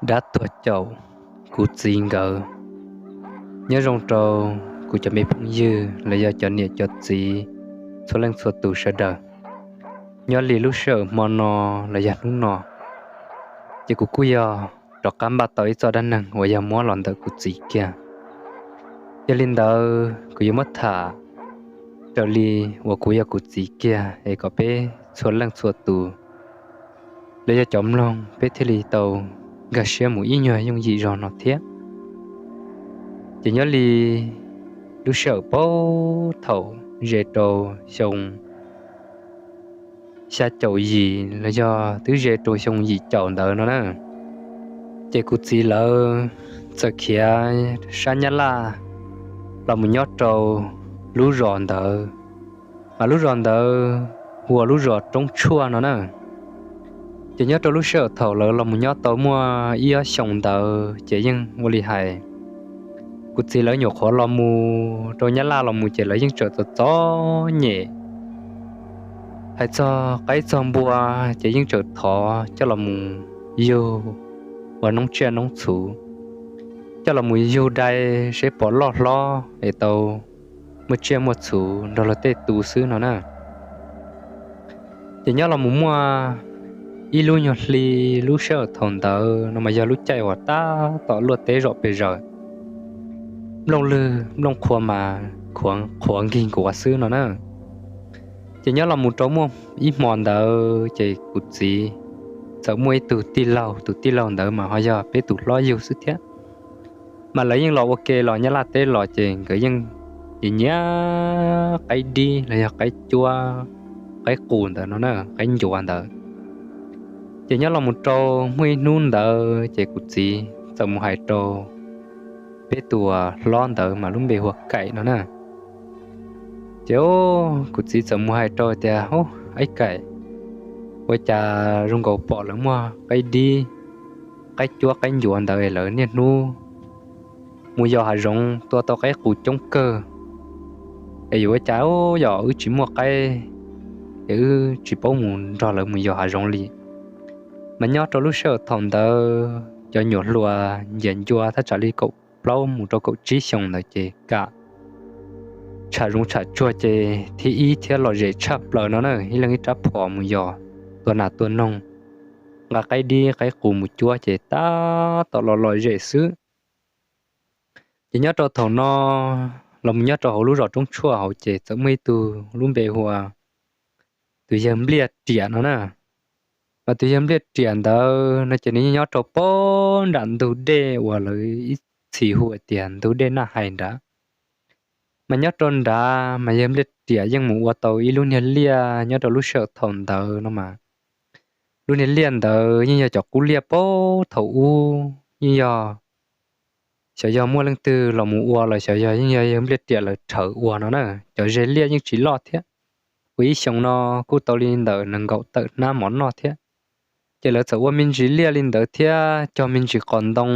Dab tuag caum kuv txiv nkawd. Nyob zoo rau kuv cov me phooj ywg los yog cov niam cov txiv txhua leej txhua tus sawv daws. Nyob li lub sij hawm hmo no los yog hnub no, ces kuv kuj yog rov qab npaj tau ib txoj dab neeg uas yog muab los ntawm kuv txiv kiag. Yog li ntawd kuv yuav muab tham raws li uas kuv yog kuv txiv kiag es kom peb txhua leej txhua tus los yog cov mloog peb thiaj li tau nkag siab mus ib nyuag yooj yim zog no thiab. Ces nyob li lub sij hawm puag thaum ze rau xyoo xya caum yim los yog twb ze rau xyoo yim caum ntawd no na, ces kuv txiv lawv txawm khiav sab Nyab Laj los mus nyob rau lub zos ntawd, mas lub zos ntawd hu ua lub zos Roob Tshuaj no na. Ces nyob rau lub sij hawm thaum lawv los mus nyob tau muaj ib ob xyoos ntawd ces yeej ua li hais, kuv txiv lawv nyuam qhuav los mus rau Nyab Laj los mus ces lawv yeej tseem txom txom nyem. Hais txog qaib txog npua ces yeej tseem thov coj los mus yug ua noob tsiaj noob txhuv, coj los mus yug dai seb puas loj hlob es tau muaj tsiaj muaj txhuv nrog luag tej tu xwb no na. Ces nyob los mus muaj ib lub nyuag hli, lub sij hawm thaum ntawd no mas yog lub caij uas tab tom luaj teb zom pes zaws, nplooj lwg nplooj qhuav mas qhuav nkig nkuav xwb no na. Ces nyob los mus rau muaj ib hmo ntawd ces kuv txiv txawm muaj ib tug tij laug, tus tij laug ntawd mas ho yog peb tus hlob yug xwb thiab. Mas lawv yeej los ua ke los Nyab Laj teb los ces nkawd yeej nyiam nyiam qaib dib los yog qaib cuab, qaib qus ntawd no na, qaib ncuav ntawd. Ces nyob los mus rau muaj ib hnub ntawd ces kuv txiv txawm mus hais rau peb tus hlob ntawd mas lub npe hu ua Kaim no na. Ces kuv txiv txawm mus hais rau tias, Ub, Aib Kaim, ua cas zoo nkaus pom lawv muag qaib dib, qaib cuab qaib ncuav ntawd lawv niaj hnub mus yos hav zoov tua tau qaib qus coob kawg, es yuav ua cas yog wb tsis muaj qaib es wb tsis paub mus nrog lawv mus yos hav zoov li. Mas nyob rau lub sij hawm thaum ntawd cov nyuam hluas nyiam ncua thaj tsam li kaum plaub mus rau kaum tsib xyoos ntawd ces kam tsham zoov tsham tsuag ces thib ib thiab lom zem tshaj plaws no na, ib leeg ib rab phom mus yos tua nas tua noog, nqa qaib dib qaib qus mus cuab ces tab tom los lom zem xwb. Ces nyob rau thaum no los mus nyob rau hauv lub zos Roob Tshuaj hauv ces txawm muaj ib tug lub npe hu ua tus yawg Npliaj Riam no na. Mas tus yawg Npliaj Riam ntawd no ces nws yeej nyob rau puag nram ntug dej uas lawv ib txhis hu tias ntug dej Naj Hais nrad. Mas nyob rau nrad mas yawg Npliaj Riam yeej mus ua tau ib lub niag liaj nyob rau lub sij hawm thaum ntawd no mas lub niag liaj ntawd yeej yog cov qub liaj puag thaum ub, yeej yog xyov yog muaj leej twg los mus ua los xyov yog yeej yog yawg Npliaj Riam lawv rhawv ua no na. Cov ze liaj yeej tsis loj thiab, ua ib xyoos no kuj tau li ntawm nees nkaum tawm hnab mov noj thiab. Ces lawv txawm ua me ntsis liaj li ntawd thiab cog me ntsis qos ntoo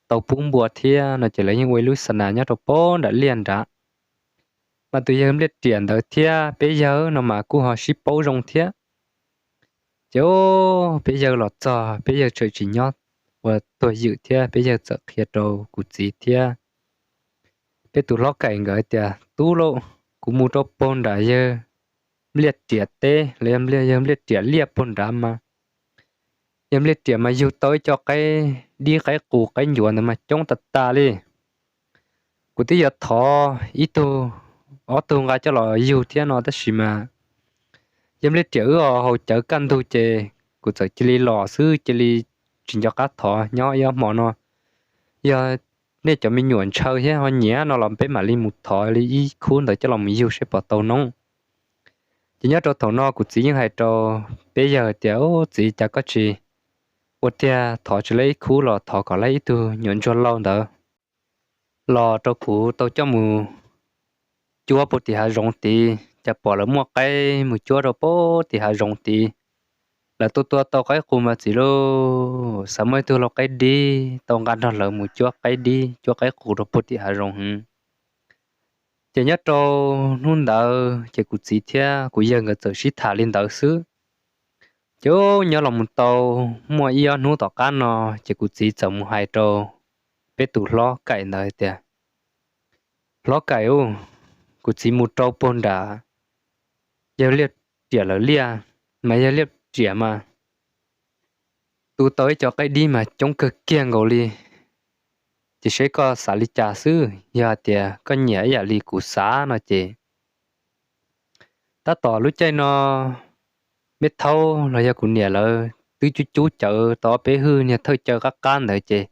tau pub npua thiab no ces lawv yeej ua ib lub xa nas nyob rau puag nram liaj nrad. Mas tus yawg Npliaj Riam ntawd thiab peb yawg no mas kuj ho sib paub zoo thiab. Ces peb yawg los txog peb yawg tseem tsis nyob ua tuag ywm thiab peb yawg txawm qhia rau kuv txiv thiab peb tus hlob Kaim nkawd tias, Tub lauj, kuv mus rau puag nram yawg Npliaj Riam teb los yog yawg Npliaj Riam liaj puag nrad mas yawg Npliaj Riam mas yug tau ib co qaib dib qaib qus qaib ncuav ntawd mas coob tas tas li. Kuv twb yuav thov ib tug ob tug nqa coj los yug thiab no tab sis mas yawg Npliaj Riam wb haus cawv kaj ntug ces kuv txawm cia li los xwb, cia li tsis nco qab thov, nyob ib ob hmo no yog nej cov me nyuam ntshaw thiab ho nyiam no los peb mam li mus thov li ib khub ntawd coj los mus yug seb puas tau noob. Ces nyob rau thaum no kuv txiv yeej hais rau peb yawg tias, Ub, txiv, cas koj tsis ua tiag, thov tsis laib ib khub los thov kom laib ib tug nyuam ntsuag laus ntawd los rau kuv tau coj mus cuab puag tim hav zoov tid, cas pom lawv muaj qaib mus cuab rau puag tim hav zoov tid. Lawv tua tua tau qaib qus mas txiv lauj, xav muaj ib tug lau qaib dib tau nqa nrog lawv mus cuab qaib dib cuab qaib qus rau puag tim hav zoov heev. Ces nyob rau hnub ntawd ces kuv txiv thiab kuv yawg nkawd txawm sib tham li ntawd xwb. Ces nyob los mus tau muaj ib ob hnub tom qab no, ces kuv txiv txawm mus hais rau peb tus hlob Kaim ntawd tias, Hlob Kaim, kuv txiv mus rau puag nram yawg Liaj Riam lawv liaj, mas yawg Liaj Riam mas tu tau ib co qaib dib mas coob kawg kiag nkaus li. Ces seb koj xav li cas xwb, yog hais tias koj nyiam ib yam li kuv xav no ces tab tom lub caij no me thaub los yog kuv niam lawv twb cub cub cawv tau ob peb hwj niag thawj cawv qab qab ntawd ces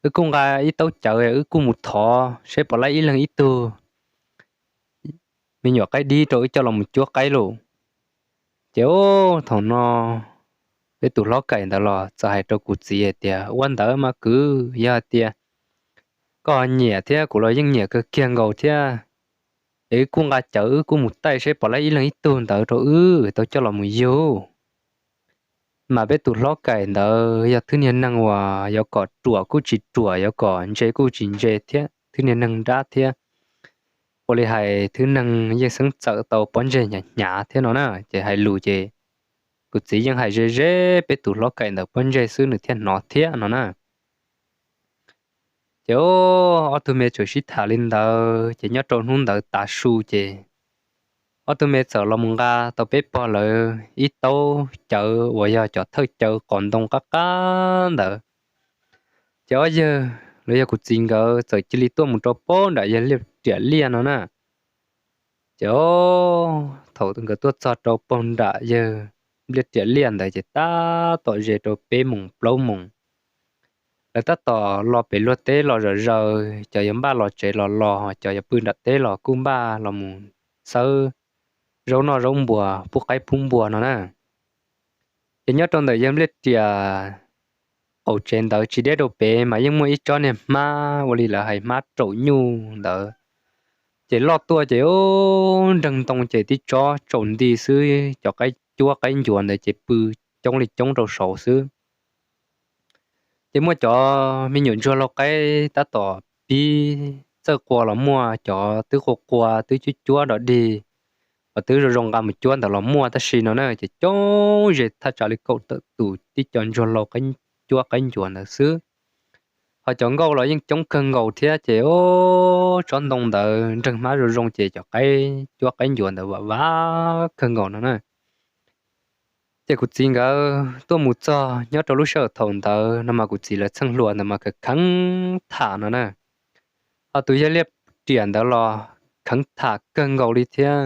wb kuj nqa ib taub cawv wb kuj mus thov seb puas laib ib leeg ib tug me nyuam qaib dib rau wb coj los mus cuab qaib lauj. Ces thaum no peb tus hlob Kaim ntawd los txawm hais rau kuv txiv hais tias, Ua ntawd mas kwv, yog hais tias koj nyiam thiab kuv los yeej nyiam kawg kiag nkaus thiab, es wb kuj nqa cawv wb kuj mus taij seb puas laib ib leeg ib tug ntawd rau wb tau coj los mus yug. Mas peb tus hlob Kaim ntawd yog thwb niag neeg uas yuav kom ruam kuj tsis ruam, yuav kom ntse kuj tsis ntse thiab, thwb niag neeg nrab thiab. Ua li hais thwb neeg yeej xeeb txawm tau pob ntseg hnyav hnyav thiab no na, ces hais lus ces kuv txiv yeej hais ze ze peb tus hlob Kaim ntawd pob ntseg xwb nws thiaj hnov thiab no na. Ces ob tug me txawm sib tham li ntawd ces nyob rau hnub ntawd tav su ces ob tug me txawm los mus nqa tau peb pog lawv ib taub cawv uas yog cov thawj cawv qos ntoo qab qab ntawd. Ces ob yawg los yog kuv txiv nkawd txawm cia li tuaj mus rau puag nram yawg Liaj Riam liaj no na. Ces thaum nkawd tuaj txog rau puag nram yawg Liaj Riam liaj ntawd ces tab tom ze rau peb moos plaub moos. Lawv tab tom los pem luag teb los zom zaws, cov yuav npaj los tsev los los, cov yuav pw nram teb los kuj npaj los mus xawb zaub noj zaub npua, pub qaib pub npua no na. Ces nyob rau ntawm yawg Liaj Riam qaum tsev ntawd tsis deb rau pem mas yeej muaj ib tsob niag hmab ua li lawv hais hmab raum nyuj ntawd. Ces loj tuaj ces nreeg ntoo ces tib tsob tsaus nti xwb, cov qaib cuab qaib ncuav ntawd ces pw coob li coob rau saud xwb. Ces muaj cov me nyuam ntsuag lau qaib tab tom pib txawj qua los muaj, cov twb qua qua twb cuab cuab dog dig uas twb zoo zoo nqa mus cuab ntawd los muaj tab sis no na ces coob ze thaj tsam li kaum tawm tus tib co ntsuag lau qaib cuab qaib ncuav ntawd xwb. Ho cov nkauj los yeej coob kawg nkaus thiab ces tsob ntoo ntawd nreeg hmab zoo zoo ces cov qaib cuab qaib ncuav ntawd vam vam kawg nkaus no na. Ces kuv txiv nkawd tuaj mus txog nyob rau lub sij hawm thaum ntawd no mas kuv txiv lawv txheej hluas ntawd mas kheev kheev tham no na. Ho tus yawg Liaj Riam ntawd los kheev tham kawg nkaus li thiab.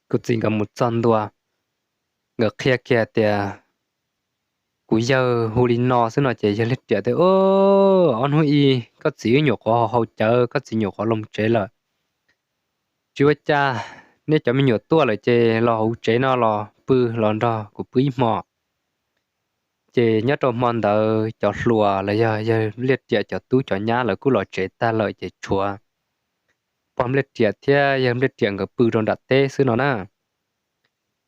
Kuv txiv nkawd mus txog ntua, nkawd qhia kiag tias kuv yawg hu li no xwb no ces yawg Liaj Riam tias, Ob hnub ib koj txiv wb nyuam qhuav haus cawv, koj txiv nyuam qhuav los tsev lawm. Tsis ua cas, nej cov me nyuam tuaj lawm ces los hauv tsev no los pw los nrog kuv pw ib hmo. Ces nyob rau hmo ntawd cov hluas los yog yawg Liaj Riam cov tub cov nyab lawv kuj los tsev tag lawm ces tshuav pog Liaj Riam thiab yawg Liaj Riam nkawd pw rau nram teb xwb no na.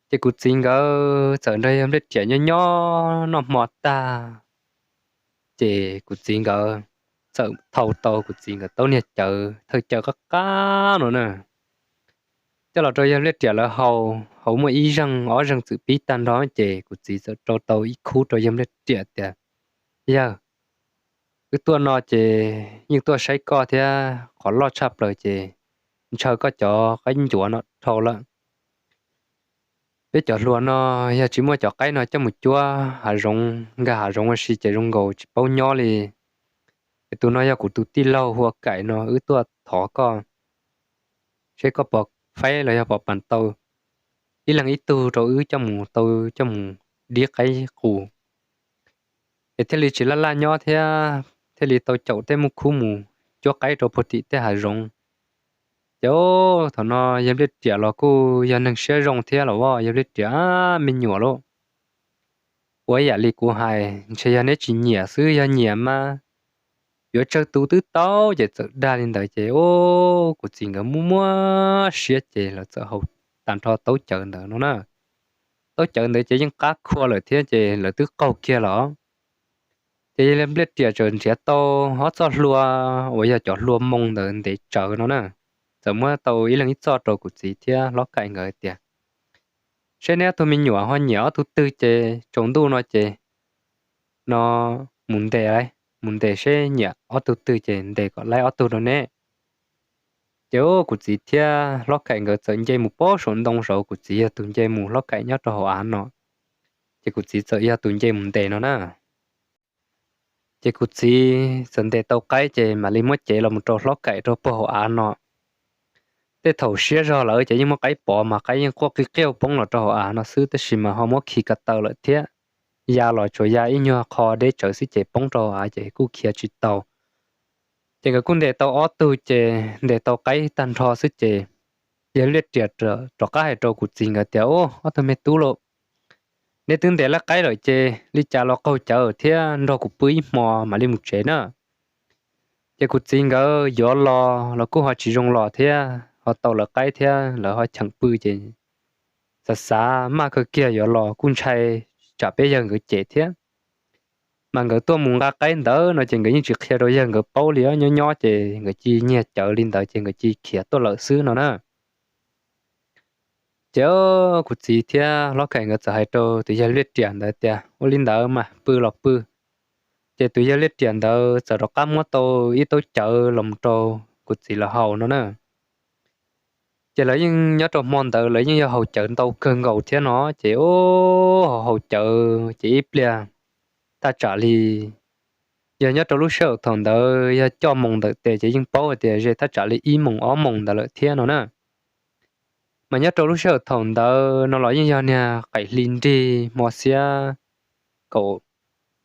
Ces kuv txiv nkawd txawm nrog yawg Liaj Riam nyob nyob noj hmo tag, ces kuv txiv nkawd txawm thau tau kuv txiv nkawd taub niag cawv thawj cawv qab qab no na. Coj los rau yawg Liaj Riam lawv haus, haus muaj ib zeeg ob zeeg txwm pib tag nrho ces kuv txiv txawm rau tau ib khub rau yawg Liaj Riam tias, Yawg, wb tuaj no ces yeej tuaj saib koj thiab, qhov loj tshaj plaws ces ntshaw koj cov qaib ncuav no dhau lawm. Peb cov hluas no yog tsis muaj cov qaib no coj mus cuab hav zoov nkag hav zoov ua si ces zoo nkaus tsis paub nyob li. Es tus no yog kuv tus tij laug hu ua Kaim no, wb tuaj thov koj seb koj puas faib los yog puas pam tau ib leeg ib tug rau wb coj mus tau, coj mus dib qaib qus, es thiaj li tsis laj laj nyob thiab thiaj li tau caum tej muj khub mus cuab qaib rau puag tim tej hav zoov. Ces thaum no yawg Liaj Riam los kuj yog neeg siab zoo thiab los as, yawg Liaj Riam me nyuam lauj, ua ib yam li kuv hais ntshe yog neb tsis nyiam xwb, yog nyiam mas yuav tsawg tus twb tau. Ces txawm dag li ntawd ces kuv txiv nkawd muaj muaj siab ces lawv txawm haus tag nrho taub cawv ntawd no na. Taub cawv ntawd ces yeej qab khua lawm thiab ces lawv twb qaug kiag los. Ces yawg Liaj Riam txawm nrhiav tau ob txoj hlua uas yog cov hlua moo ntawd ntev tsawv no na, txawm muab tau ib leeg ib txoj rau kuv txiv thiab hlob Kaim nkawd tias, seb neb ob tug me nyuam ho nyiam ob tug twg ces tsaus ntuj no ces no mus ntes, mus ntes seb nyiam ob tug twg ces ntes kom laib ob tug rau neb. Ces kuv txiv thiab Hlob Kaim nkawd txawm nce mus pem saum ntoo saud, kuv txiv yog tus nce mus, Hlob Kaim nyob rau hauv av no, ces kuv txiv txawm yog tus nce mus ntes no na. Ces kuv txiv txawm ntes tau qaib ces mam li muab cev los mus rau Hlob Kaim rau pem hauv av no. Tej thaum siab zog lawm ces yeej muaj qaib pov mas qaib yeej quaj qij qiauj poob los rau hauv av no xwb, tab sis mas ho muab khi ko taw lawm thiab, ya los tsuas ya ib nyuag qho deb tsawv xwb ces poob rau hauv av ces kuj khiav tsis tau. Ces nkawd kuj ntes tau ob tug ces ntes tau qaib tag nrho xwb ces yawg Liaj Riam rov qab hais rau kuv txiv nkawd tias, Ub, ob tug me tub lauj, neb twb ntes lawv qaib lawm ces li cas los qaug cawv thiab, nrog kuv pw ib hmo mam li mus tsev na. Ces kuv txiv nkawd yuav los los kuj ho tsis zoo los thiab, ho tau lawv qaib thiab lawv ho cheem pw ces xav xav maj kawg kiag yuav los kuj ntshai tsam peb yawg nkawd cem thiab. Mas nkawd tuaj mus nqa qaib ntawd no ces nkawd yeej tsis qhia rau yawg nkawd paub li, nyob nyob ces nkawd cia nyiag cawv li ntawd ces nkawd cia khiav tuaj lawm xwb no na. Ces kuv txiv thiab Hlob Kaim nkawd txawm hais rau tus yawg Liaj Riam ntawd tias, Ua li ntawd mas pw los pw. Ces tus yawg Liaj Riam ntawd txawm rov qab muab tau ib taub cawv los mus rau kuv txiv lawv haus no na. Ces lawv yeej nyob rau hmo ntawd lawv yeej yog haus cawv ntau kawg nkaus thiab no ces ub, haus cawv ces ib pliag thaj tsam li, yog nyob rau lub sij hawm thaum ntawd yog coj moos ntawm tes ces yeej paub hais tias ze thaj tsam li ib moos ob moos ntawd lawm thiab no na. Mas nyob rau lub sij hawm thaum ntawd no los yeej yog niag qaim hli nrig hmo xiab kaum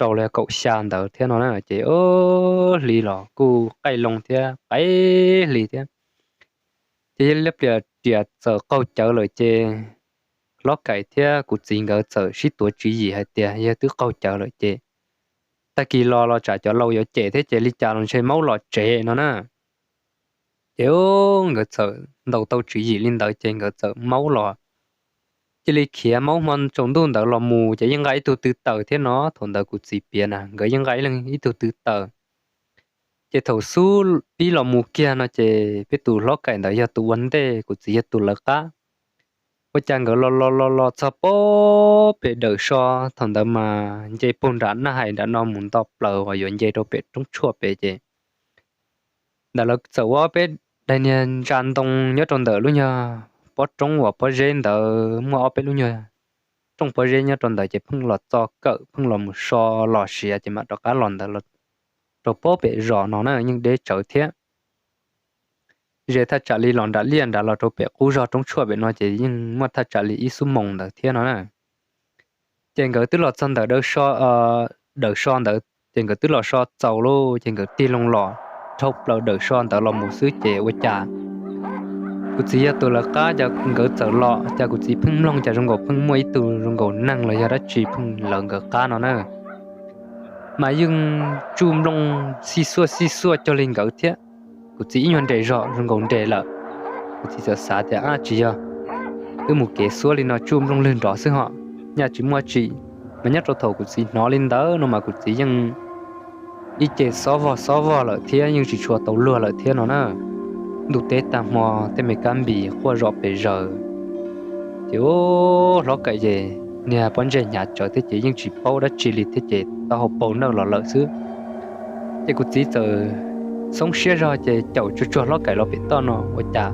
rau los yog kaum xya ntawd thiab no na ces hli los kuj qaij loo thiab qaim hli thiab. Ces yawg Liaj Riam txawm qaug cawv lawm ces Hlob Kaim thiab kuv txiv nkawd txawm sib tuav tswv yim hais tias yawg twb qaug cawv lawm ces tag kis los los tsam cov laus yuav cem thiab ces li cas los ntshe maub los tsev no na. Ces nkawd txawm ntaus tau tswv yim li ntawd ces nkawd txawm maub los, cia li khiav maub hmo tsaus ntuj ntawd los mus ces yeej nqa ib tug tw taws thiab no, thaum ntawd kuv txiv piav na nkawd yeej nqa ib leeg ib tug tw taws. Ces thaum xub pib los mus kiag no ces peb tus Hlob Kaim ntawd yog tus ua ntej, kuv txiv yog tus lawv qab. Ua cas nkawd los los los los txog pem dawm so, thaum ntawd mas nce puag nram Naj Hais nram no mus nto plaws uas yuav nce rau pem roob tshuaj pem ces ntawd lawv txawm ua ob peb daim niag ntsa ntoo nyob rau ntawm lub nyuag pob roob uas pob zeb ntawd muaj ob peb lub nyuag rooj pob zeb nyob rau ntawd ces pheej los txo kawm pheej los mus so los siav ces mam rov qab los ntawd rau pem zos no na yeej deb tsawv thiab. Ze thaj tsam li los nram liaj nrad los rau pem qub zog roob tshuaj pem no ces yeej muaj thaj tsam li ib xuab moos ntawd thiab no na. Ces nkawd twb los txog ntawm dawm so ntawd ces nkawd twb los so txaus lauj ces nkawd tig loo los dhau plaws dawm so ntawd los mus xwb ces ua cas kuv txiv yog tus lawv qab, cas nkawd txawm los cas kuv txiv pheej mloog cas zoo nkaus pheej muaj ib tug zoo nkaus neeg los yog dab tsi pheej lawv nkawd qab no na. Mas yeej tsuj nplooj xij xuaj xij xuaj cuag li nkawd thiab. Kuv txiv ib nyuag nres zog zoo nkaus nres lawm, kuv txiv txawm xav tias ab tsis yog, twb mus kev xuab li no tsuj nplooj lwg nrov xwb ho, nyaj tsis muaj tsi. Mas nyob rau thaum kuv txiv hnov li ntawd no mas kuv txiv yeej ib ce xob vog xob vog lawm thiab yeej tsis tshua tau luag lawm thiab no na. Ntuj teb tag hmo tej me kab npis quaj zom pes zaws. Ces ub, Hlob Kaim ces niag pob ntseg hnyav tsawv thiab ces yeej tsis paub dab tsi li thiab ces tau hau paus nawj los lawm xwb. Ces kuv txiv txawm xoob siab zog ces caum tsuag tsuag Hlob Kaim los pem toj no ua cas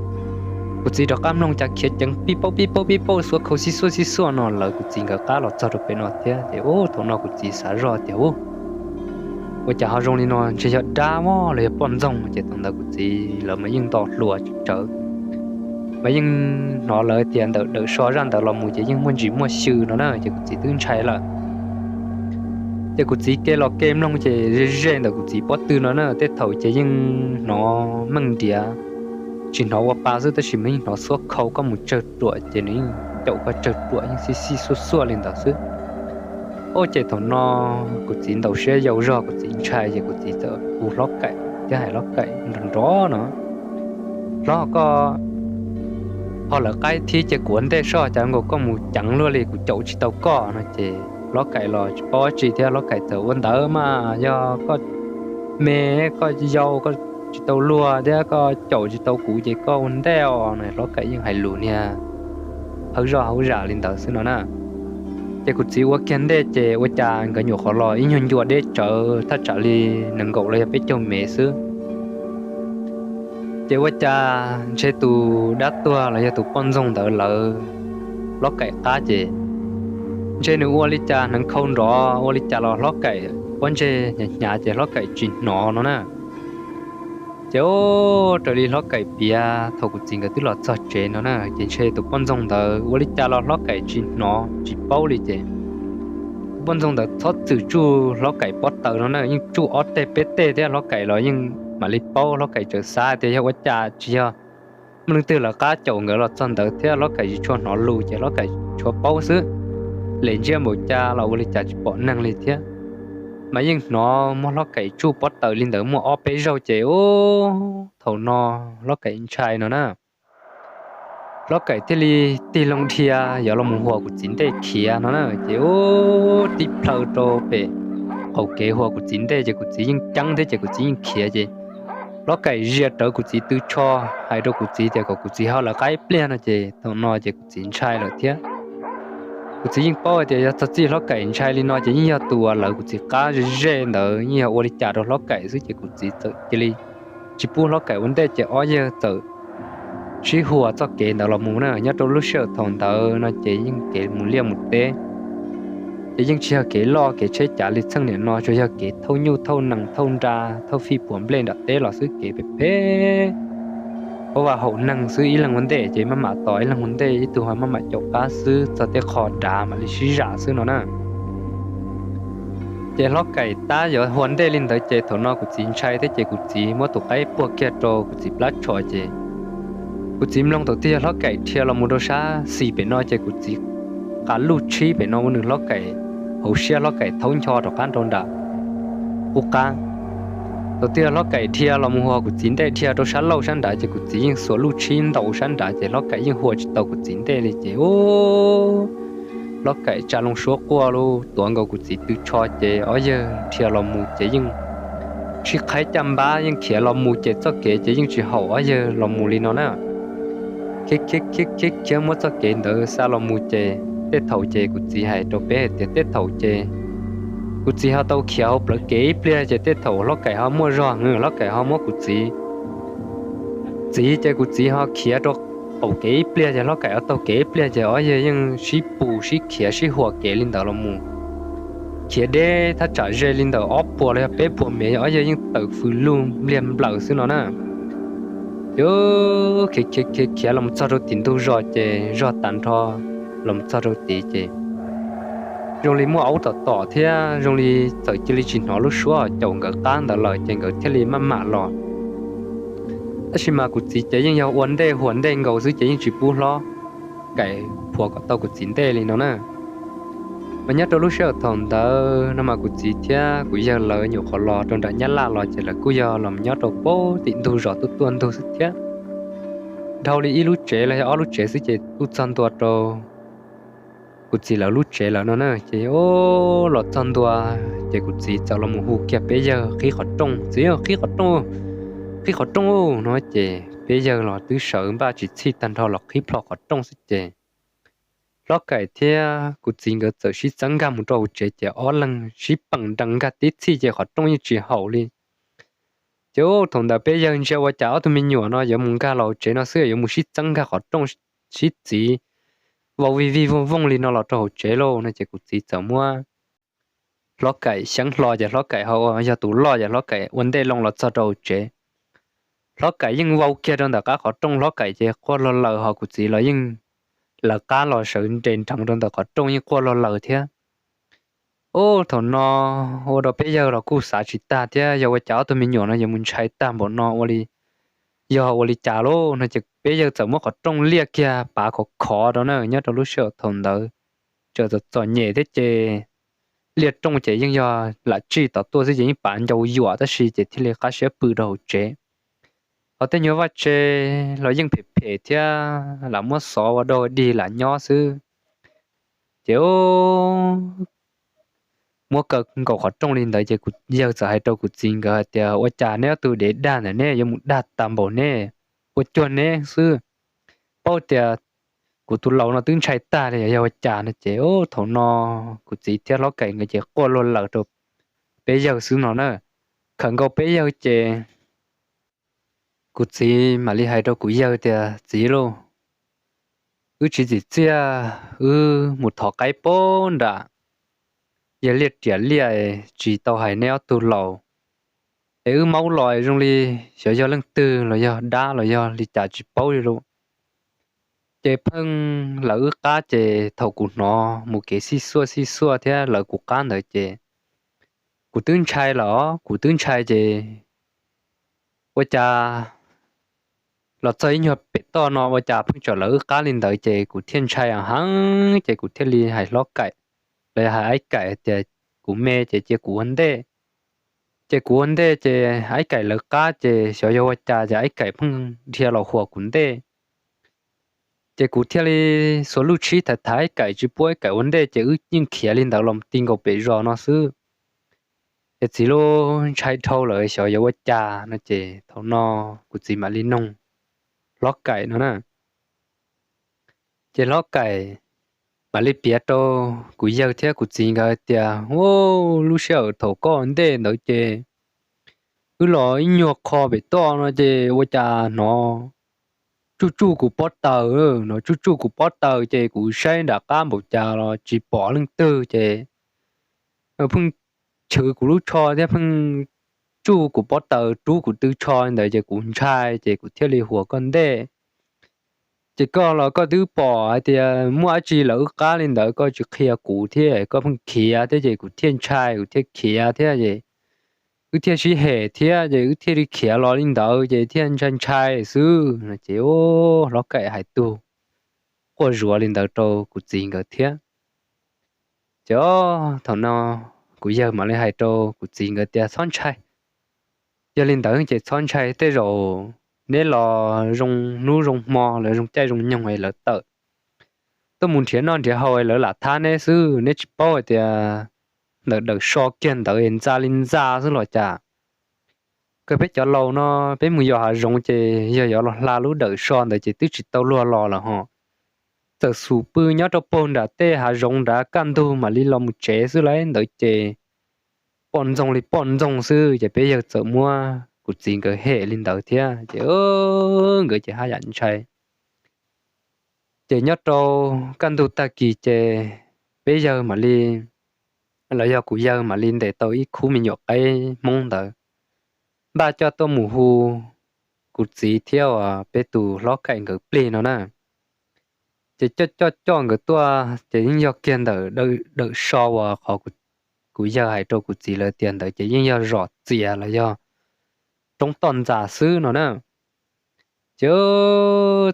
kuv txiv rov qab mloog cas khiav ceev pib paub pib paub pib paub xuav khau xij xuaj xij xuaj no lawv kuv txiv nkawd qab los txog rau pem no thiab ces ub, thaum no kuv txiv xav zoj tias ub, ua cas ho zoo li no, ntshe yog dab los yog poj ntxoog ces thaum ntawd kuv txiv lawv mas yeej nto hluas tsawv. Mas yeej hnov lawv tias ntawm dawm so zaj ntawd los mus ces yeej muaj ntsis muaj xyw no na ces kuv txiv twb ntshai lawm. Ces kuv txiv ke los ke mloog ces ze ze ntawm kuv txiv pob tw no na tej thaum ces yeej hnov meej ntiav, tsis hnov ua pa xwb tab sis mas yeej hnov xuab khau koj mus tsawg ruam ces nws yeej caum koj tsawg ruam yeej xij xij xuaj xuaj li ntawd xwb. Ub, ces thaum no kuv txiv ntaus siab yau zog kuv txiv ntshai ces kuv txiv txawm hu Hlob Kaim thiab hais Hlob Kaim nrov nrov no, Hlob, koj ho lawv qab thiab ces kuv ua ntej soj cas nkaus koj mus ceev luaj li kuv caum tsis tau koj no ces Hlob Kaim los tsis paub dab tsi thiab Hlob Kaim txawm ua ntawd mas yog koj me, koj yau koj tsis tau luag thiab koj caum tsis tau kuv ces koj ua ntej os no Hlob Kaim yeej hais lus niag hawb zoj hauv zam li ntawd xwb no na. Ces kuv txiv ua kiag ntej ces ua cas nkawd nyuam qhuav los ib nyuag ncua deb tsawv thaj tsam li nees nkaum los yog peb caug mev xwb. Ces ua cas ntshe tus dab tuag los yog tus poj ntxoog ntawd lawv hlob kaim qab ces ntshe nws ua li cas hneev khau nrov ua li cas los hlob kaim pob ntseg hnyav hnyav ces hlob kaim tsis hnov no na. Ces raws li hlob kaim piav thaum kuv txiv nkawd twb los txog tsev no na ces ntshe tus poj ntxoog ntawd ua li cas los hlob kaim tsis hnov tsis paub li ces tus poj ntxoog ntawd txhob txwm tsuj hlob kaim pob taws no na, yeej tsuj ob teg peb teg thiab hlob kaim los yeej mam li paub. Hlob kaim txawm xav tias yog ua cas tsis yog muaj leej twg lawv qab caum nkawd los txog ntawd thiab hlob kaim tsis tshua hnov lus ces hlob kaim tshua paub xwb. Lem ntsiab npaum cas los ua li cas tsis pom neeg li thiab, mas yeej hnov muab hlob kaim tsuj pob taws li ntawd muaj ob peb zaug ces ub, thaum no hlob kaim ntshai no na. Hlob kaim thiaj li tig loo dhia yuav los mus huas kuv txiv ntej khiav no na ces ub, tib plhaw rau pem qaum kev huas kuv txiv ntej ces kuv txiv yeej ceeb thiab ces kuv txiv yeej khiav ces hlob kaim zias rawv kuv txiv tw tsho hais rau kuv txiv tias kom kuv txiv ho lawv qab ib pliag no ces thaum no ces kuv txiv ntshai lawm thiab. Kuv txiv yeej paub hais tias yog txog txij hlob kaim ntshai li no ces yeej yog tus uas lawv kuv txiv qab ze ze ntawd yeej yog ua li cas rau hlob kaim xwb ces kuv txiv txawm cia li tsis pub hlob kaim ua ntej ces ob yawg txawm sib huas txoj kev ntawd los mus na. Nyob rau lub sij hawm thaum ntawd no ces yeej kev mus liaj mus teb ces yeej tsis yog kev loj kev tsheb cav li txheej niam no, tsuas yog kev thauj nyuj thauj nees thauj nra thauj fij puas nplej nram teb los xwb, kev phem phem, ua vaj haum neeg xwb, ib leeg ua ntej ces maj mam tos ib leeg ua ntej, ib tug ho maj mam caum qab xwb, txog tej qho dav mam li sib zam xwb no na. Ces hlob kaim tab yuav huas ntej li ntawd ces thaum no kuv txiv ntshai thiab ces kuv txiv muab tus qaib puag kiag rau kuv txiv plab tsho ces kuv txiv mloog thaum twg yog hlob kaim dhia los mus rau sab xis pem no ces kuv txiv qas luj tshib pem no ua nws hlob kaim hauv siab, hlob kaim thaub ncho rov qab nrau nram qub qab. Thaum twg yog hlob kaim dhia los mus huas kuv txiv ntej dhia rau sab laug sab nrad ces kuv txiv yeej xuas luj tshib ntaus sab nrad ces hlob kaim yeej huas tsis tau kuv txiv ntej li ces ub, hlob kaim tsa loo suab quaj lug tuav nkaus kuv txiv tw tsho ces ob yawg dhia los mus ces yeej sib qhaib caj npab yeej khiav los mus ces txoj kev ces yeej tsis haum ob yawg los mus li no na. Khiav khiav khiav khiav khiav muab txoj kev ntawd xa los mus ces tej thaum ces kuv txiv hais rau peb hais tias tej thaum ces kuv txiv ho tau khiav hauv plawv kev ib pliag ces tej thaum hlob kaim ho muaj zog, hlob kaim ho muab kuv txiv txiv ces kuv txiv ho khiav rau qaum kev ib pliag ces hlob kaim ho taug kev ib pliag ces ob yawg yeej sib pus sib khiav sib huas kev li ntawd los mus. Khiav deb thaj tsam ze li ntawm ob puas los yog peb puas mev, ob yawg yeej tawm fws lug npliag nplaws xwb no na. Ces khiav khiav khiav khiav los txog rau tim ntug zos ces zog tag nrho los txog rau tid ces zoo li muaj aub tom tom thiab zoo li txawm cia li tsis hnov lub suab caum nkawd qab ntawd lawm ces nkawd thiaj li maj mam los. Tab sis mas kuv txiv ces yeej yog ua ntej huas ntej nkaus xwb ces yeej tsis pub hlob kaim huas kom tau kuv txiv ntej li no na. Mas nyob rau lub sij hawm thaum ntawd no mas kuv txiv thiab kuv yawg lawv nyuam qhuav los rau nram Nyab Laj los ces lawv kuj yog los nyob rau pem tim ntug zos tuaj tuaj ntug xwb thiab. Dhau li ib lub tsev los yog ob lub tsev xwb ces kuj txog ntua rau kuv txiv lawv lub tsev lawm no na. Ces los txog ntua ces kuv txiv txawm los mus hu kiag peb yawg qhib qhov rooj, txiv qhib qhov rooj, qhib qhov rooj no ces peb yawg los twb sawv npaj tsis txhij tag nrho los qhib plho qhov rooj xwb ces hlob kaim thiab kuv txiv nkawd txawm sib txeeb nkag mus rau hauv tsev ces ob leeg sib peem nrees nkag tib txhij ces qhov rooj yeej tsis haum li. Ces thaum ntawd peb yawg ntsia ua cas ob tug me nyuam no yuav mus nkag los hauv tsev no xwb yuav mus sib txeeb nkag qhov rooj sib txiv vau vij vij vooj vooj li no los rau hauv tsev lauj no ces kuv txiv txawm muab hlob kaim xyeeb hlo ces hlob kaim ho yog tus loj ces hlob kaim ua ntej loo los txog rau hauv tsev. Hlob kaim yeej vau kiag rau ntawm qab qhov rooj, hlob kaim ces quaj log laws ho kuv txiv los yeej lawv qab los sawv nres nrees rau ntawm qhov rooj yeej quaj log laws thiab. Ub, thaum no ua rau peb yawg los kuj xav tsis tag thiab yog ua cas ob tug me nyuam no yuav mus ntshai tag npaum no ua li, yog ua li cas lauj no ces peb yawg txawm muab qhov rooj liaj kiag pav khov khov rau na. Nyob rau lub sij hawm thaum ntawd tseem txom txom nyem thiab ces liaj rooj ces yeej yog lam tsij tom tuaj xwb ces yeej pav ncau yuam tab sis ces thiaj li qab siab pw rau hauv tsev. Ho tej nyuag vaj tse los yeej phem phem thiab lam muab xov ua dog dig lam nyob xwb. Ces muab kaw nkaus qhov rooj li ntawd ces kuv yawg txawm hais rau kuv txiv nkawd hais tias ua cas neb ob tug dev dag ntawm neb yuav mus dag tag npaum neb, ua cuag neb xwb. Paub tias kuv tus laus no twb ntshai tag li, yog ua cas no ces thaum no kuv txiv thiab Hlob Kaim nkawd ces quaj luag lawm rau peb yawg xwb no na. Khawm nkaus peb yawg ces kuv txiv mam li hais rau kuv yawg tias, Txiv lauj, wb tsis txim txiaj, wb mus thov qaib pab nram yawg Liaj Riam liaj, tsis tau hais neb ob tug laus, es wb maub los zoo li xyov yog leej twg los yog dab los yog li cas tsis paub li lauj. Ces pheej lawv wb qab ces thaum kuv hnov mus kev xij xuaj xij xuaj thiab lawv kuv qab ntawd ces kuv twb ntshai lawm, kuv twb ntshai ces ua cas los txog ib nyuag pem toj no ua cas pheej tseem lawv wb qab li ntawd ces kuv thiaj ntshai heev ces kuv thiaj li hais Hlob Kaim los yog hais Aib Kaim tias kuv me ces cia kuv ua ntej. Ces kuv ua ntej ces Aib Kaim lawv qab ces xyov yog ua cas ces Aib Kaim pheej dhia los huas kuv ntej. Ces kuv thiaj li xuas lub tshib thaiv thaiv Aib Kaim tsis pub Aib Kaim ua ntej ces wb yeej khiav li ntawd los ti nkaus pem zos no xwb. Ces txiv lauj, ntshai dhau lawm xyov yuav ua cas no ces thaum no kuv txiv mam li noog Hlob Kaim no na. Ces Hlob Kaim mam li piav rau kuv yawg thiab kuv txiv nkawd tias, Ua, lub sij hawm thaum koj ua ntej ntawd ces wb los ib nyuag qho pem toj no ces ua cas hnov tsuj tsuj kuv pob taws, hnov tsuj tsuj kuv pob taws ces kuv saib nram qab npaum cas los tsis pom leej twg ces pheej chwv kuv lub tsho thiab pheej tsuj kuv pob taws rub kuv tw tsho li ntawd ces kuv ntshai ces kuv thiaj li huas koj ntej. Ces koj los koj twb pom hais tias muaj dab tsi lawv wb qab li ntawd koj tsis qhia kuv thiab koj pheej khiav thiab ces kuv thiaj ntshai kuv thiaj khiav thiab ces wb thiaj sib hem thiab ces wb thiaj li khiav los li ntawd ces thiaj ntshai ntshai xwb no ces Hlob Kaim hais tug quaj zuav li ntawd rau kuv txiv nkawd thiab. Ces thaum no kuv yawg mam li hais rau kuv txiv nkawd tias, Txhob ntshai, yog li ntawd ces txhob ntshai, tej zaum neb los zoo hnub zoo hmo los zoo caij zoo nyoog es lawv tawm tuaj mus nrhiav noj nrhiav haus es lawv lam thab neb xwb, neb tsis paub hais tias ntawm dawm so kiag ntawd es ntxa li ntxa xwb los cas. Kawg peb cov laus no peb mus yos hav zoov ces yog yuav los hla lub dawm so ntawd ces twb tsis tau luag los lawm hos. Txawm xum pw nyob rau puag nram tej hav zoov nrad kaj ntug mam li los mus tsev xwb lauj, ntawd ces poj ntxoog li poj ntxoog xwb ces peb yawg txawm muab kuv txiv nkawd hem li ntawd thiab ces nkawd ces haj yam ntshai. Ces nyob rau kaj ntug tag kis ces peb yawg mam li, los yog kuv yawg mam li ntes tau ib khub me nyuam qaib Hmoob ntawd npaj coj tuaj mus hu kuv txiv thiab uas peb tus Hlob Kaim nkawd plig no na. Ces coj coj coj nkawd tuaj ces yeej yog kiag ntawm dawm so uas qhov kuv yawg hais rau kuv txiv lawv tias ntawd ces yeej yog zos txias los yog roob toj ntxas xwb no na. Ces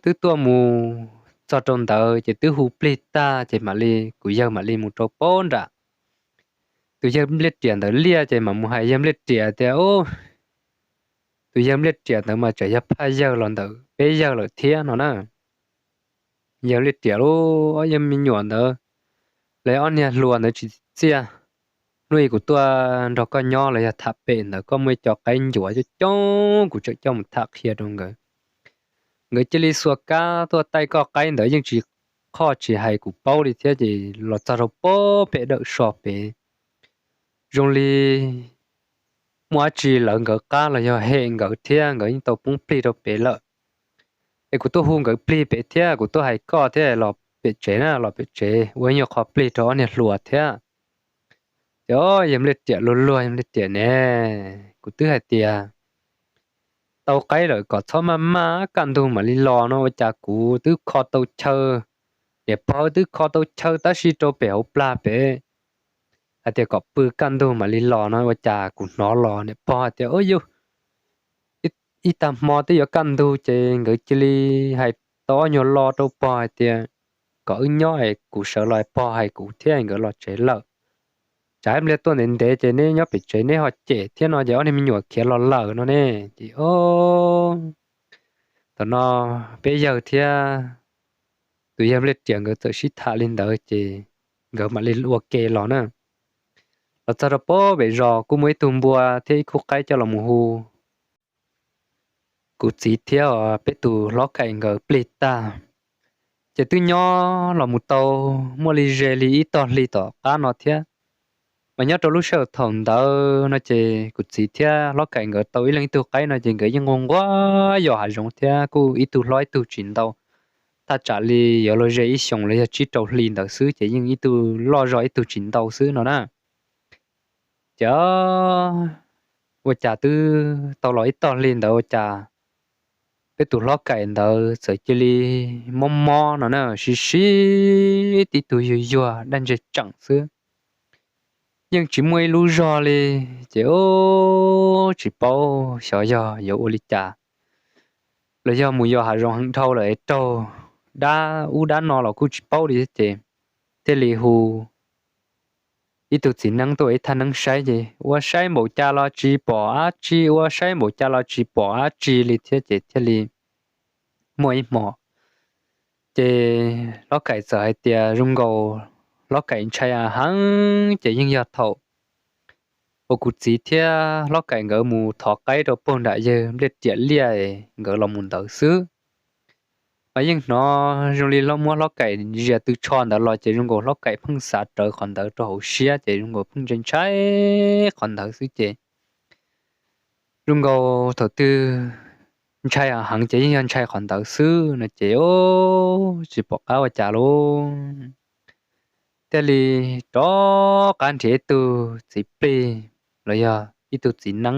twb tuaj mus txog rau ntawd ces twb hu plig tag ces mam li kuv yawg mam li mus rau puag nram tus yawg Npliaj Riam ntawd liaj ces mam mus hais yawg Npliaj Riam tias, Tus yawg Npliaj Riam ntawd mas tseem yog phaj yawg los ntawm peb yawg lawm thiab no na. Yawg Npliaj Riam lauj, ob yawg me nyuam ntawd, lawv ob niag hluas ntawd tsis txiaj. Hnub ib kuv tuaj nrog koj nyob los yog tham pem ntawd koj muaj ib co qaib ncuav coob coob kuv tseem coj mus tham qhia rau nkawd. Nkawd cia li xuas kab tuaj taij koj qaib ntawd yeej tsis qhoj tsis hais kuv paub li thiab ces los txog rau puag pem dawm so pem zoo li muaj dab tsi lawv nkawd qab los yog hem nkawd thiab nkawd yeej tau poob plig rau pem lawm. Es kuv tuaj hu nkawd plig pem thiab kuv tuaj hais koj thiab los pem tsev na, los pem tsev ua ib nyuag qho plig rau ob niag hluas thiab. Ces yawg Npliaj Riam luag luag, yawg Npliaj Riam ne, kuv twb hais tias tau qaib lawm kom txhob maj maj kaj ntug mam li los no ua cas kuv twb kho tau chaw, niam pog twb kho tau chaw tab sis rau pem hauv plag pem hais tias kom pw kaj ntug mam li los no ua cas kuv hnov los niam pog hais tias, Ub yug, ib tag hmo twb yuav kaj ntug ces nkawd cia li hais tau ob nyuag lo rau pog hais tias kom wb nyob es kuv sawv los pog hais kuv thiab nkawd los tsev lawm. Tsam ib pliag tuaj ntev ntev ces neb nyob pem tsev neb ho cem thiab no ces ob niag me nyuam khiav los lawm no ne. Ces thaum no peb yawg thiab tus yawg Npliaj Riam nkawd txawm sib tham li ntawd ces nkawd mam li ua ke los na. Los txog rau puag pem zos kuj muaj ib tug npua thiab ib khub qaib coj los mus hu kuv txiv thiab peb tus Hlob Kaim nkawd plig tag. Ces twb nyob los mus tau muaj li ze li ib tog hli tom qab no thiab. Mas nyob rau lub sij hawm thaum ntawd no ces kuv txiv thiab Hlob Kaim nkawd tau ib leeg ib tug qaib no ces nkawd yeej nquag nquag yos hav zoov thiab kuj ib tug hlob ib tug tsis ntau. Thaj tsam li yuav luag ze ib xyoos los yog tsib rau hli ntawd xwb ces yeej ib tug loj zog ib tug tsis ntau xwb no na. Ces ua cas twb tau los ib tog hli ntawd ua cas peb tus Hlob Kaim ntawd txawm cia li mob mob no na, sib sib tib tug yuag yuag daj ntseg tseem xwb. Yeej tsis muaj ib lub zog li, ces ub tsis paub xyov yog yuav ua li cas, los yog mus yos hav zoov heev dhau lawm es raug dab ub dab no los kuj tsis paub li ces thiaj li hu ib tug txiv neeb tuaj ib thaj neeb saib ces ua saib npaum cas los tsis pom dab tsi, ua saib npaum cas los tsis pom dab tsi li thiab ces thiaj li muaj ib hmo ces Hlob Kaim txawm hais tias zoo nkaus Hlob Kaim ntshai heev ces yeej yog thaum uas kuv txiv thiab Hlob Kaim nkawd mus thov qaib rau puag nram yawg Npliaj Riam Liaj nkawd los mus ntawd xwb. Mas yeej hnov zoo li muab Hlob Kaim zias tw tsho ntawd los ces zoo nkaus Hlob Kaim pheej xav rawv qhov ntawd rau hauv siab ces zoo nkaus pheej ntshai ntshai qhov ntawd xwb ces zoo nkaus thaum twg ntshai heev ces yeej yog ntshai qhov ntawd xwb no ces tsis pom qab ua cas lauj. Thiaj li rov qab nrhiav ib tug txiv plig los yog ib tug txiv neeb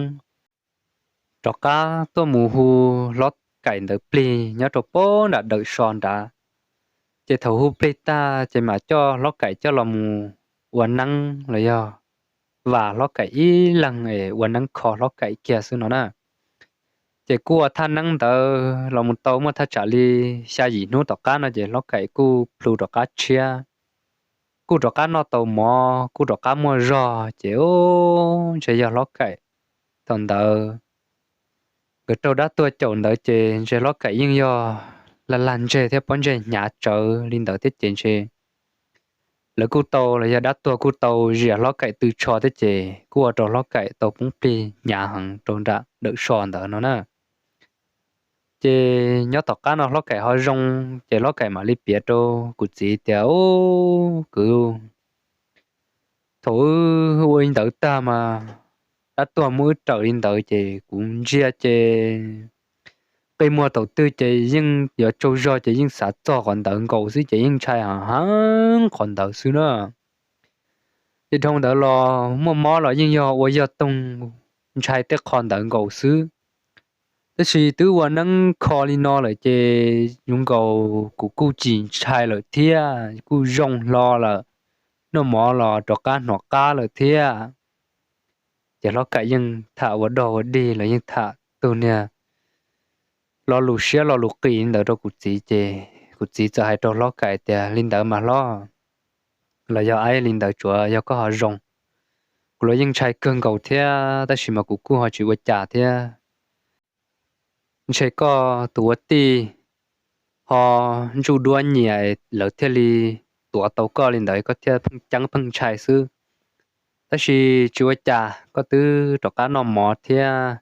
rov qab tuaj mus hu Hlob Kaim ntawd plig nyob rau puag nram dawm so nrad. Ces thaum hu plig tag ces mam coj Hlob Kaim coj los mus ua neeb los yog vam Hlob Kaim ib leeg es ua neeb kho Hlob Kaim kiag xwb no na. Ces kuj ua thaj neeb ntawd los mus tau muaj thaj tsam li xya yim hnub tom qab no ces Hlob Kaim kuj plhu rov qab tshiab, kuj rov qab noj tau mov, kuj rov qab muaj zog ces ub ntshe yog Hlob Kaim thaum ntawd nkawd raug dab tuag caum ntawd ces ntshe Hlob Kaim yeej yog lag lag ntseg thiab pob ntseg hnyav tsawv li ntawd thiab ces ntshe lawv kuj tau los yog dab tuag kuj tau zias Hlob Kaim tw tsho thiab ces kuj ua rau Hlob Kaim tau poob plig hnyav heev rau nram dawm so ntawd no na. Ces nyob tom qab no Hlob Kaim ho zoo, ces Hlob Kaim mam li piav rau kuv txiv tias, Ub kwv, thaum wb ua li ntawd tag mas dab tuag muab wb raws li ntawd ces kuv ntsia ces qi muag thaum twg ces yeej yuav tsaug zog ces yeej xav txog qhov ntawd nkaus xwb ces yeej ntshai heev heev qhov ntawd xwb na. Ces dhau ntawd los muaj mob los yeej yog ua yog toog ntshai tej qho ntawd nkaus xwb. Tab sis twb ua neeb kho li no lawm ces zoo nkaus kuv kuj tsis ntshai lawm thiab, kuj zoo hlo lawm, noj mov los rov qab hnov qab lawm thiab. Ces Hlob Kaim yeej tham ua dog ua dig los yeej tham tus niag lo lus siab lo lus qis ntawd rau kuv txiv ces kuv txiv txawm hais rau Hlob Kaim tias, Li ntawd mas hlob, los yog aib li ntawd tsuav yog koj ho zoo. Kuv los yeej ntshai kawg nkaus thiab tab sis mas kuv kuj ho tsis ua cas thiab. Ntshe koj tus ua tij ho ntsuj duab nyiam lawv thiaj li tuav tau koj li ntawd koj thiaj pheej ceeb pheej ntshai xwb. Tab sis tsis ua cas, koj twb rov qab noj mov thiab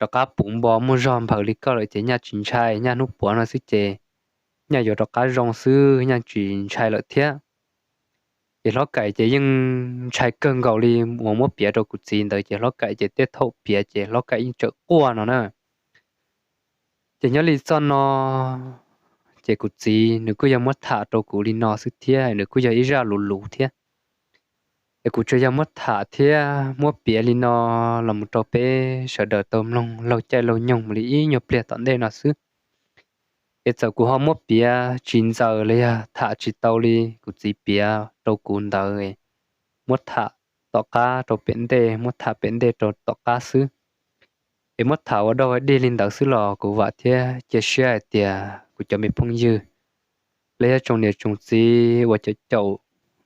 rov qab puv npo muaj zog nphaws li koj lawm ces nyaj tsis ntshai, nyaj hnub puav no xwb ces nyaj yuav rov qab zoo xwb, nyaj tsis ntshai lawm thiab. Ces Hlob Kaim ces yeej ntshai kawg nkaus li uas muab piav rau kuv txiv ntawd ces Hlob Kaim ces tej thaum piav ces Hlob Kaim yeej tseem quaj no na. Ces nyob li txoj no ces kuv txiv nws kuj yog muab tham rau kuv li no xwb thiab nws kuj yog ib zaj lus luv thiab. Es kuv tsuas yog muab tham thiab muab piav li no los mus rau peb sawv daws tau mloog laug caij laug nyoog mus li ib nyuag pliag tom ntej no xwb. Es txawm kuv ho muab piav tsis ntxaws los yog tham tsis tau li kuv txiv piav rau kuv ntawd, muab tham tom qab rau pem ntej, muab tham pem ntej rau tom qab xwb. Es muab tham ua dog ua dig li ntawd xwb los kuv vam thiab cia siab hais tias kuv cov me phooj ywg los yog tsoom niam tsoom txiv uas caum caum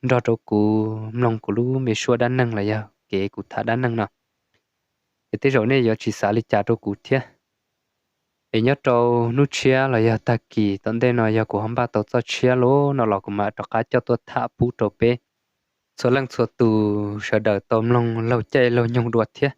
nrog rau kuv mloog kuv lub me suab dab neeg los yog kev kuv tham dab neeg no, es tej zaum nej yuav tsis xav li cas rau kuv thiab. Es nyob rau hnub tshiab los yog tag kis tom ntej no yog kuv ho npaj tau txoj tshiab lawm no los kuv mam rov qab coj tuaj tham pub rau peb txhua leej txhua tus sawv daws tau mloog laug caij laug nyoog dua thiab.